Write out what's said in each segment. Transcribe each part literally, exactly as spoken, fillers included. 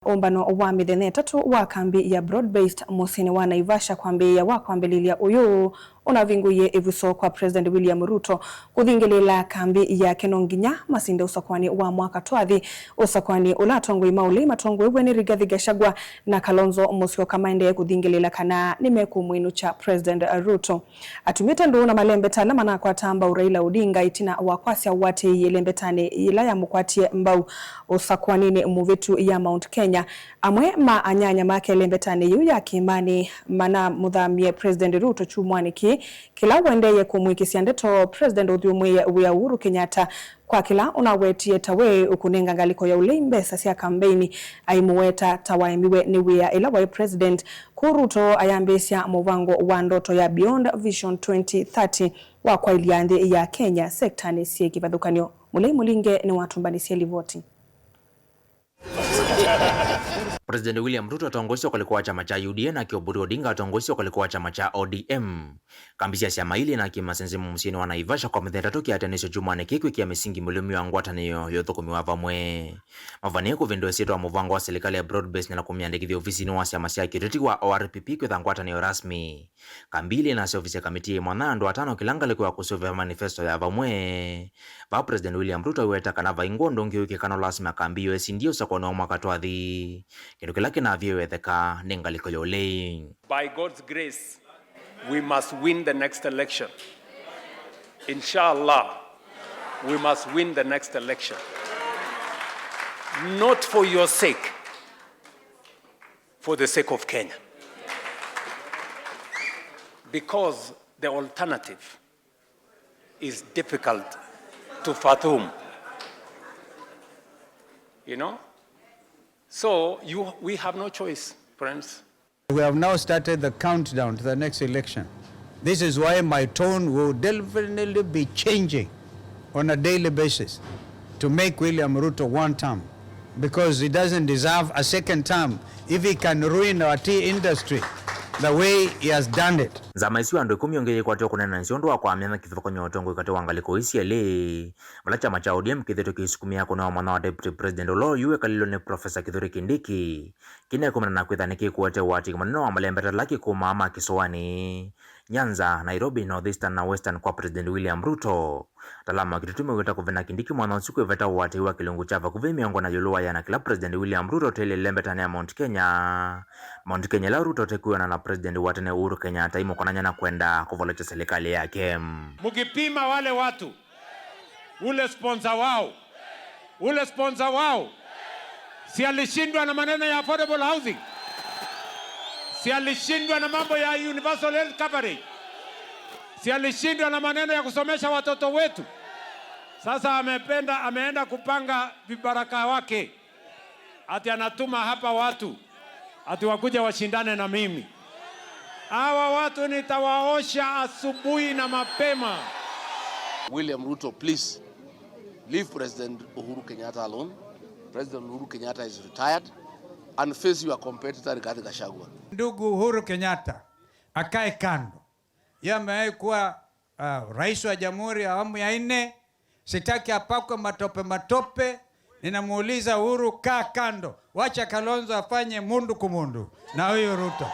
Ũmbano wa mĩthenya ĩtatũ wa kambi ya Broad Based mũsyĩnĩ wa Naivasha kwambĩĩa wa kwambĩlĩlya ũyũ ũnavingũie ĩvuso kwa President William Ruto kũthingĩlĩĩla kambi yake no nginya masinde ũsakũani wa mwaka twathi, ũsakũani ũla atongoi ma ũlei matongoew'e nĩ Rigathi Gachagua na Kalonzo Musyoka maendee kũthingĩlĩĩla kana nĩmekũmwĩnũkya President Ruto. Atumĩte ndũũ na malembeta ala manakwataa mbau Raila Odinga ĩtina wa kwasya ũatĩĩi ĩlembetanĩ yĩla yamũkwatie mbau ũsakũaninĩ mũvĩtu ya Mount Kenya. Amwe ma anyanya make ĩlembetanĩ yĩu ya kĩĩmanĩ manamũthamie President Ruto kyumwanĩ kĩĩ, kĩla ũendeeye kũmwĩkĩsya ndeto President ũthyũmũĩe wĩa Uhuru Kenyatta kwa kĩla ũnawetie ta we ũkũnenga ngalĩko ya ũlei mbesa sya kambeini, aimũweta ta waemiwe nĩ wĩa ĩla waĩ President. Kũu Ruto ayambĩĩsya mũvango wa ndoto ya Beyond Vision twenty thirty wa kwaĩlya nthĩ ya Kenya sektanĩ syĩ kĩvathũkany'o. Mũlei Mũlinge nĩwatũmbanĩsye livoti. President William Ruto atongoesye ũkalĩko wa kyama kya U D A, nake Oburu Odinga atongoesye ũkalĩko wa kyama kya O D M. Kambi sya syama ilĩ na kĩmasenzemo mũsyĩnĩ wa Naivasha kwa mĩthenya ĩtatũ kĩatĩanĩsyo kyumwanĩ kĩĩ kwĩkĩa mĩsingi mĩlũmu ya ngwatanĩo ya ũthũkũmi wa vamwe. Mavanie kũvĩndũa ĩsyĩtwa mũvango wa silikalĩ ya Broad Based na kũmyandĩkĩthya ovisinĩ wa syama sya kĩũteti wa O R P P kwĩtha ngwatanĩo rasmi. Kambi ilĩ na syovisi ya kamiti yĩ mwanya andũ atano kĩla ngalĩko ya kũsũvĩa manifesto ya vamwe. Vaa President William Ruto aiweta kana vai ngũ ũndũ ũngĩ wĩkĩka no lasima kambi ĩyo ĩsindie ũsakũani wa mwaka twathi. Kĩndũ kĩla kĩnavie wetheka nĩ ngalĩko ya ũlei. By God's grace, we must win the next election. Inshallah, we must win the next election. Not for your sake, for the sake of Kenya. Because the alternative is difficult to fathom. You know? So you, we have no choice, friends. We have now started the countdown to the next election. This is why my tone will definitely be changing on a daily basis to make William Ruto one term, because he doesn't deserve a second term if he can ruin our tea industry the way he has done it. Nzama isu andũ ĩkũmi ongĩ yĩkwatĩwa kũneenanĩsya ũndũ wa kwamyana kĩvathũkany'o wa ũtongoi katĩ wa ngalĩko ii syelĩ, vala kyama kya O D M kĩthĩtwe kĩisukumĩa kũnewa mwana wa Deputy President ũla oyu wekalĩlwe nĩ Professor Kithure Kindiki. Kĩnekumana na kwĩtha nĩkĩkũete ũatĩĩi mũnene wa malembeta ala kĩkũmaa ma kĩsũanĩ, Nyanza, Nairobi, North Eastern na Western kwa President William Ruto. Ataalamu wa kĩtũtũ mew'ĩte kũvena Kindiki mwanya ũsu kwĩveta ũatĩĩi wa kĩlungu kya vakuvĩ mĩongo na ĩũlũ wa ĩana kĩla President William Ruto ũteele ĩlembetanĩ ya Mount Kenya. Mount Kenya ĩla Ruto ũtekwĩw'ana na President wa tene Uhuru Kenyatta imũkonany'a na kwenda kũvolokya silikalĩ yake. Mkipima wale watu, ule sponsor wao, ule sponsor wao, si alishindwa na maneno ya affordable housing? Si alishindwa na mambo ya universal health coverage? Si alishindwa na maneno ya kusomesha watoto wetu? Sasa amependa, ameenda kupanga vibaraka wake. Ati anatuma hapa watu, ati wakuje washindane na mimi. Hawa watu nitawaosha asubuhi na mapema. William Ruto, please, leave President Uhuru Kenyatta alone. President Uhuru Kenyatta is retired and face your competitor, Rigathi Gachagua. Ndugu Uhuru Kenyatta akae kando. Yeye amewahi kuwa, uh, rais wa jamhuri ya awamu ya nne. Sitaki apakwe matope matope. Ninamuuliza Uhuru, kaa kando. Wacha Kalonzo afanye mundu kumundu na huyu Ruto.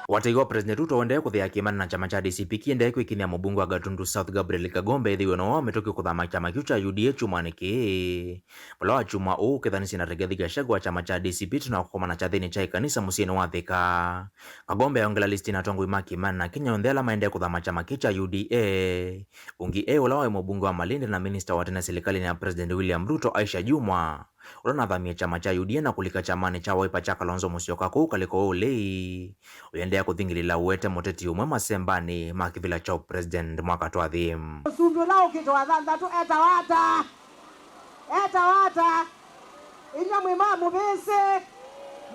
Ũatĩĩi wa President Ruto ũendee kũthea kĩĩmanĩ na kyama kya D C P kĩendee kwĩkinyĩa mũmbunge wa Gatundu South Gabriel Kagombe ethĩwe no wa mĩtũkĩ kũthama kyama kĩu kya U D A kyumwanĩ kĩĩ. Vala wa kyumwa ũũ ũkethanisye na Rigathi Gachagua wa kyama kya D C P tũna kũkomana kyathĩnĩ kya ĩkanisa mũsyĩnĩ wa Thika. Kagombe ayongela listinĩ atongoi ma kĩĩmanĩ na Kenya yonthe ala maendee kũthama kyama kĩĩ kya U D A. Ũngĩ e ũla waĩ mũmbunge wa Malindi na minista wa tene silikalĩnĩ ya President William Ruto, Aisha Jumwa, ũla ũnathamie kyama kya U D A na kũlika kyamanĩ kya Wiper kya Kalonzo Musyoka kũu ũkalĩko wa ũlei, ũyendea kũthingĩlĩla ũete mũteti ũmwe masembanĩ ma kĩvĩla kya ũpresident mwaka twathi. Mũsumbĩ ũla ũkĩte wa thanthatũ etawa ata? Etawa ata? Inyuĩ mwĩ ma mũvĩsĩ?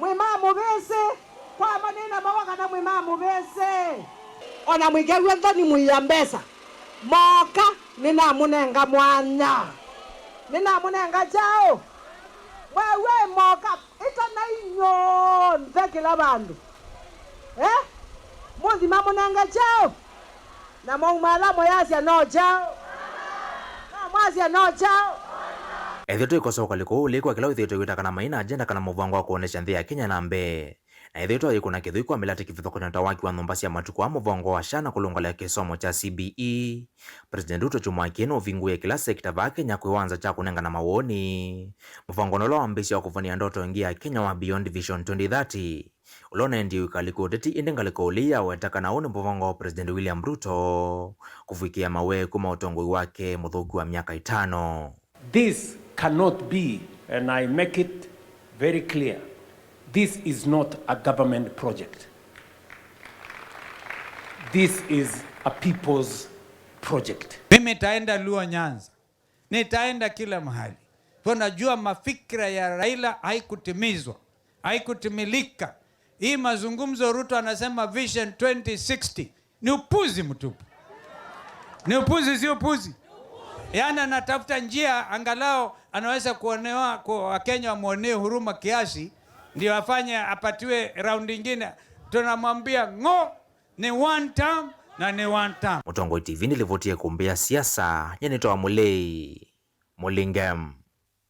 Mwĩ ma mũvĩsĩ? Kwa manena mawa kana mwĩ ma mũvĩsĩ? O na mũikew'e nthoni mũia mbesa. Mooka, nĩnamũnenga mwanya. Nĩnamũnenga kyaũ? Mwew'ai, mooka, ĩtanai inyw'onthe kĩla vandũ. Eh? Mũthi mamũnenge kyaũ? Na mwauma ala mũyasya no kyaũ? No mwasya no kyaũ? Ethĩwa tũikosa ũkalĩ kũu ũlĩ kwa kĩla wĩthĩĩtwe wĩta kana maina agenda kana mũvango wa kũonesya nthĩ ya Kenya na mbee, na ethĩwa tũikũna kĩthũi kwa mĩlatĩ kĩvathũkany'o ta waki wa nyũmba sya matukũ a mũvango wa SHA na kũlũngalĩa kĩsomo kya C B E, President Ruto kyumwa kĩĩ nũvingũie kĩla sekta vaa Kenya kwĩ wanza kya kũnengana mawoni mũvangonĩ ũla wambĩĩsya wa kũvũnĩa ndoto ĩngĩ ya Kenya wa Beyond Vision twenty thirty, ũla ũnaendie ũikalĩ kwĩ ũteti, ĩndĩ ngalĩko ũlĩ yaweta kana ũũ nĩ mũvango wa President William Ruto kũvikĩa maweku ma ũtongoi wake mũthũku wa myaka ĩtano. This cannot be, and I make it very clear, this is not a government project. This is a people's project. Mimi taenda Luo Nyanza, nitaenda kila mahali. Kwa najua mafikira ya Raila haikutimizwa, haikutimilika. Hii mazungumzo Ruto anasema Vision twenty sixty ni upuzi mtupu. Ni upuzi, si upuzi? Yaani anatafuta njia angalau anaweza kuonewa, ku-, Wakenya wamwonee huruma kiasi, ndio afanye, apatiwe round ingine. Tunamwambia ng'o, ni one term na ni one term. Mũtongoi T V nĩlĩvotie kũmbĩa siasa, nye nĩtawa Mũlei Mũlinge.